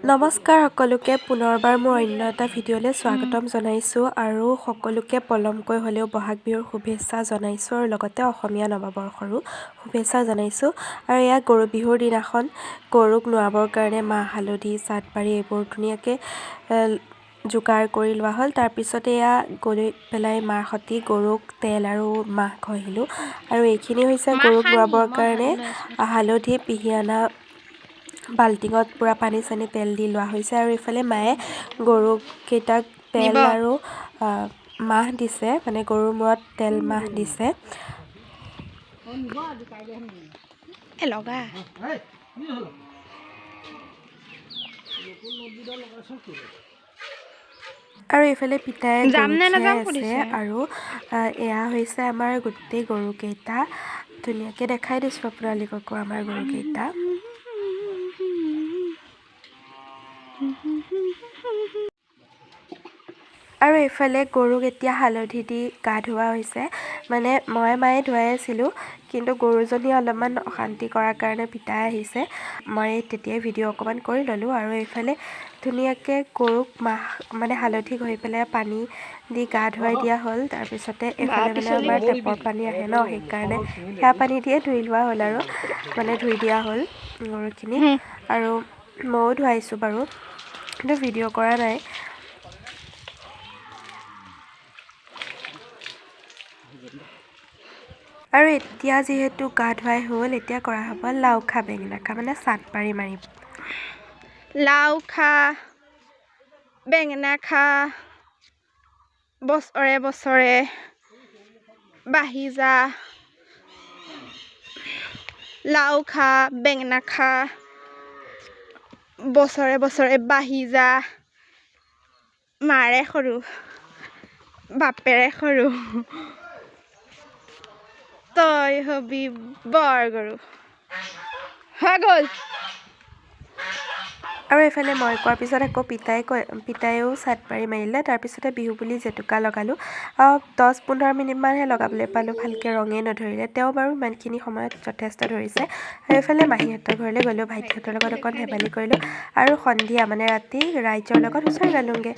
নমস্কাৰ সকলোকে, পুনৰবাৰ মোৰ অন্য এটা ভিডিঅ'লৈ স্বাগতম জনাইছোঁ আৰু সকলোকে পলমকৈ হ'লেও বহাগ বিহুৰ শুভেচ্ছা জনাইছোঁ আৰু লগতে অসমীয়া নৱবৰ্ষৰো শুভেচ্ছা জনাইছোঁ। আৰু এয়া গৰু বিহুৰ দিনাখন গৰুক নোৱাবৰ কাৰণে মাহ হালধি চাট পাৰি এইবোৰ ধুনীয়াকৈ যোগাৰ কৰি লোৱা হ'ল। তাৰপিছতে এয়া গৈ পেলাই মাৰ সৈতে গৰুক তেল আৰু মাহ ঘঁহিলোঁ। আৰু এইখিনি হৈছে গৰুক নোৱাবৰ কাৰণে হালধি পিহি অনা বাল্টিঙত পূৰা পানী চানী তেল দি লোৱা হৈছে। আৰু ইফালে মায়ে গৰুকেইটাক তেল আৰু মাহ দিছে, মানে গৰুৰ মূৰত তেল মাহ দিছে। আৰু এইফালে পিতাই আছে। আৰু এয়া হৈছে আমাৰ গোটেই গৰুকেইটা, ধুনীয়াকৈ দেখাই দিছোঁ আপোনালোককো আমাৰ গৰুকেইটা। আৰু এইফালে গৰুক এতিয়া হালধি দি গা ধোৱা হৈছে। মানে মই মায়ে ধুৱাই আছিলোঁ, কিন্তু গৰুজনী অলপমান অশান্তি কৰাৰ কাৰণে পিতাই আহিছে। মই তেতিয়াই ভিডিঅ' অকণমান কৰি ল'লোঁ। আৰু এইফালে ধুনীয়াকৈ গৰুক মাহ মানে হালধি ঘঁহি পেলাই পানী দি গা ধুৱাই দিয়া হ'ল। তাৰপিছতে এইফালে মানে আমাৰ টেপৰ পানী আহে ন, সেইকাৰণে সেয়া পানী দিয়ে ধুই লোৱা হ'ল আৰু মানে ধুই দিয়া হ'ল গৰুখিনি। আৰু ময়ো ধুৱাইছোঁ বাৰু, কিন্তু ভিডিঅ' কৰা নাই। আৰু এতিয়া যিহেতু গা ধুৱাই হ'ল, এতিয়া কৰা হ'ব লাও খা বেঙেনা খা, মানে চাট পাৰি মাৰিব। লাও খা বেঙেনা খা বছৰে বছৰে বাঢ়ি যা, লাও খা বেঙেনা খা বছৰে বছৰে বাঢ়ি যা, মাৰে সৰু বাপেৰে সৰু তই হবি বৰ গৰু। হৈ গ'ল। আৰু এইফালে মই কোৱাৰ পিছত আকৌ পিতাইও চাট পাৰি মাৰিলে। তাৰপিছতে বিহু বুলি জেতুকা লগালোঁ। 10-15 মিনিটমানহে লগাবলৈ পালোঁ, ভালকৈ ৰঙেই নধৰিলে। তেওঁ বাৰু ইমানখিনি সময়ত যথেষ্ট ধৰিছে। আৰু এইফালে মাহীহঁতৰ ঘৰলৈ গ'লোঁ, ভাইটিহঁতৰ লগত অকণ ধেমালি কৰিলোঁ। আৰু সন্ধিয়া মানে ৰাতি ৰাইজৰ লগত হুঁচৰি গালোঁগৈ।